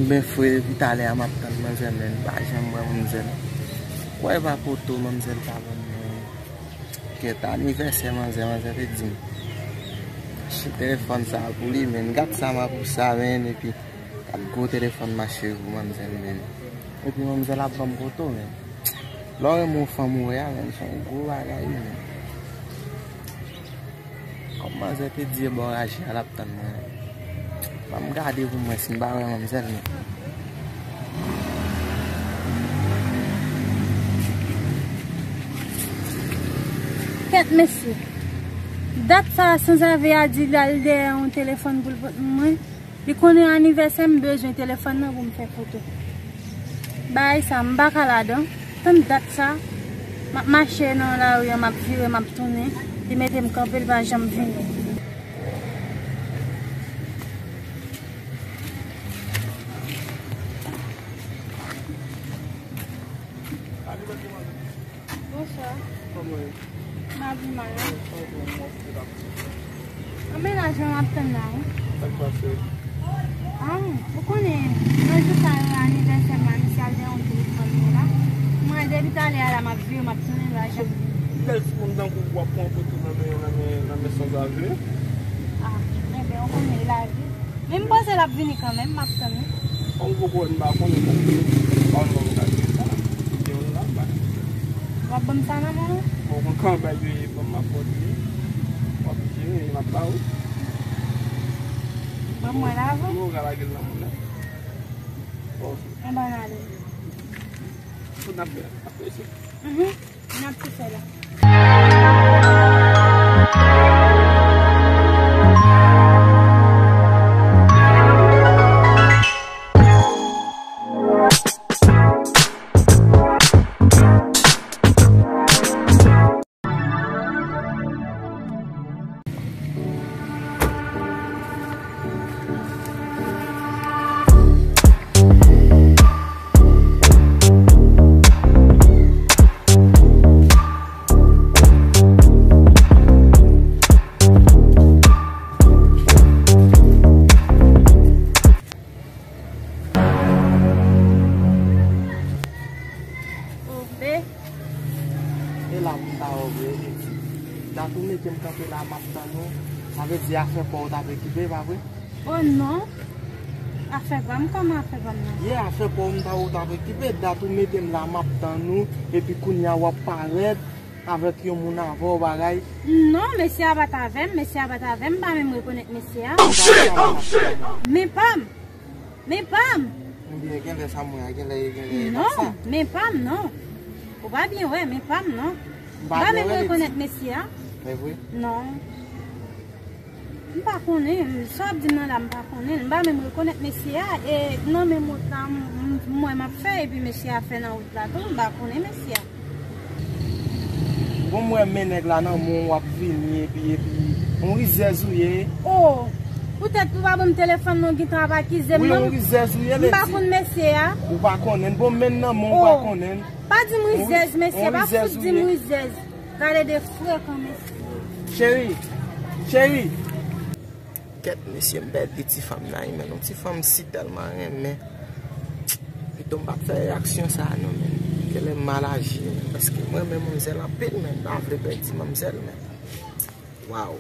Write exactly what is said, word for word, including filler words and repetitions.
Men frè, depi talè a m ap tann manzè, men m pa janm wè manzè. Kwè pa poto manzè pa ban m, men. Kèt, anivèsè manzè, manzè te di m. Achte telefòn sa a pou li, men. Gad sa m ap pou sa, men, epi gad gwo telefòn m achte pou manzè, men. Epi manzè ap ban m poto, men. Lè w renmen yon fanm ou wè a, men, se yon gwo bagay, men. Kòm manzè te di e bò raje a l ap tann mwen. Ban m gade pou m wè si m pa wè manzè l, men. Kèt mesye. Dat sa a sanzave a di l al dèyè yon telefòn pou l pot mwen. Li konnen anivèsè m bezwen telefòn nan pou m fè foto. Bagay sa, m pa ka ladan. Tann dat sa, m ap mache nan lari an, m ap vire, m ap tounen. Li mete m kanpe, li pa janm vini. Bonswa. Kòman w ye? M ap viv mal, non? Anpil, anpil, anpil. Anmennaj mwen m ap tann la, wi. Sa k pase? Ah, ou konnen, nan jou sa yo, anivèsè m la, misye al dèyè yon telefòn mwen la. Mwen, depi talè a la, m ap vire, m ap tounen, l pa janm vini. Bèl timoun tankou w ap pran foto nan men, nan men, nan men sanzave. Ah, enben, ou konnen, e lavi. Men m panse l ap vini kanmenm, m ap tann li. Bon, m poko wè, m pa konnen, bon, m pa konnen, m pa konnen sa. Gen yon nòmal. W ap ban m sa nan men w? Bon, kon kanbay yo ye, ban m ap pote. W ap jere, m ap ba ou. Ban m wè l avan. Yo ka lage l nan moun nan. Bon. Anba n ale. Tout n ap fè, ap fè se. Mhm. N ap tou fè la. O, be. E la pou m ta wè w vre, e di. Dat ou mete m kanpe la, m ap tann ou. Sa vle di afè pa w w t ap okipe, pa vre? O non. Afè pa m, kòman afè pa m nan? Ye, afè pa w m ta wè w t ap okipe. Dat ou mete m la, m ap tann ou. Epi kounye a w ap parèt avèk yon moun avè w bagay. Non, mesye a pa t avè m, mesye a pa t avè m, m pa menm rekonèt mesye a. Oh, shit! Oh, shit! Men pa m! Men pa m! Oubyen genlè sa mwen a, genlè, genlè e pa sa. Non, men pa m, non. Ou pa byen wè, men pa m, non. M pa menm rekonèt mesye a. E vre? Non. M pa konnen, sa w ap di m nan la, m pa konnen. M pa menm rekonèt mesye a, e nan men mòt la, m, m, m wè m ap fè, epi mesye a fè nan wout la tou, m pa konnen mesye a. Bon, m wè men nèg la nan men w, w ap vini, epi, epi, yon rizèz ou ye. O, poutèt ou pa ban m telefòn nan, w gentan ap akize m, non? Wi, yon rizèz ou ye, Leti. M pa konn mesye a. Ou pa konnen l. Bon, men nan men w, ou pa konnen l. Pa di m rizèz, mesye, pa fout di m rizèz. Gade de frekan, mesye. Cheri, cheri. Kèt, mesye, m pèdi ti fanm nan, men yon ti fanm m si tèlman renmen. Pito m pa t fè reyaksyon sa a non, men. Genlè m mal aji, men, paske m renmen manzèl anpil, men, m pa vle pèdi manzèl, men. Waw.